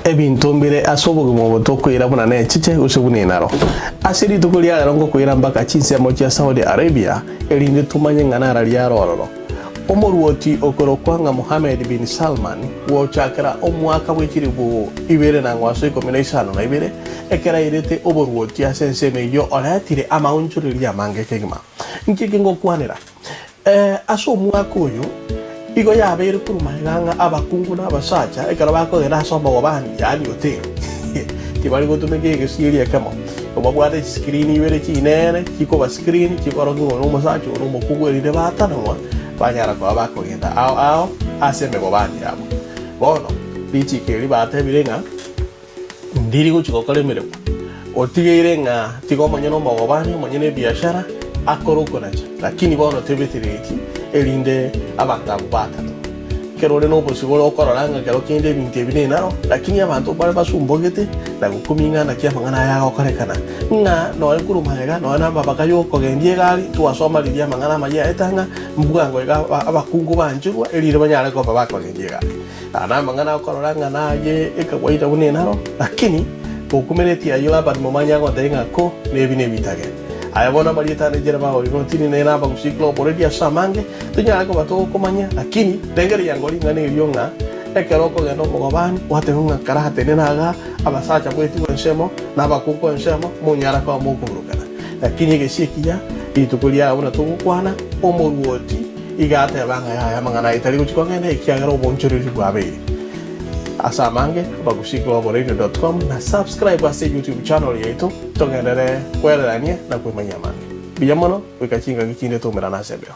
Ebinto mbire ase obogima obo tokoira buna nechiche gose buna enaro. Ase rituko ria rero ngokoira mpaka chinsemo chia Saudi Arabia, erinde tomanye ng'a narari are ororo. Omoruoti okorokwa ng'a Mohammed bin Salman gochakera omwaka bwe chilifu ibere na ng'waso ikomi na isano na ibere, ekero airete oboruoti ase ensemo eyio oretire amaonchoreria amange kegima. Nki eke ngokwanera? Ee, ase omwaka oyo igo yabeire korwa magega ng'a abakungu na abasacha ekero bakogenda ase omogobani, yaani hoteli, tibari gotumeka egesieri ekemo. Igo babwate chisikirini ibere chinene chikoba screen chikorokia ng'a oyo nomosacha oyo nomokungu erinde batananwa banyara koba bakogenda ao ao ase emegobani yabo. Bono richiko eri batebire ng'a Ndiri gochia gokora emeremo, otigeire ng'a tiga omonyene omogobani, omonyene ebiashara, akore okonacha. Lakini bono tebetereti, erinde abanto abwo batatwe. Ekero ore nobosibore okorora ng'a kero kende ebinto ebi nenaro, lakini abanto mbare basumbogete na gokumia ng'a naki amang'ana aya agokorekana, ng'a nonya korwa magega, nonya namabaka y'okogendia egari, twasoma riria amang'ana amaya aeta ng'a mbwango iga abakungu bancherwa, erinde banyare koba bakogendia egari. Aya namang'ana akorora ng'a naye ekawaida buna enaro, lakini gokumeretie ayio Labani momanye agontebia ng'a ko nebi nebitage. Aya bono amarieta ane Jeremiah oyo notini nere abagusii Global Radio ase amange, tonyare koba togokomanya, lakini rengereria ngo ring'ana erio ng'a ekero okogenda omogobani gwatebigwa ng'a karatenene igaa abasacha bwetigwe ensemo na abakungu ensemo monyara koba mokoburukana. Lakini egesio ekiya rituko riao buna togokwana omoruoti Iga ateba ng'a yaya amang'ana aye tari gochia kong'enda ekiagera oboonchoreria bwabeire ase amange. Abagusii Global Radio dot com na subscribe ase YouTube channel yaito togenderere kwererania na kwemanyia amange. Mbuya mono goika chingaki chinde toumerane ase embeo.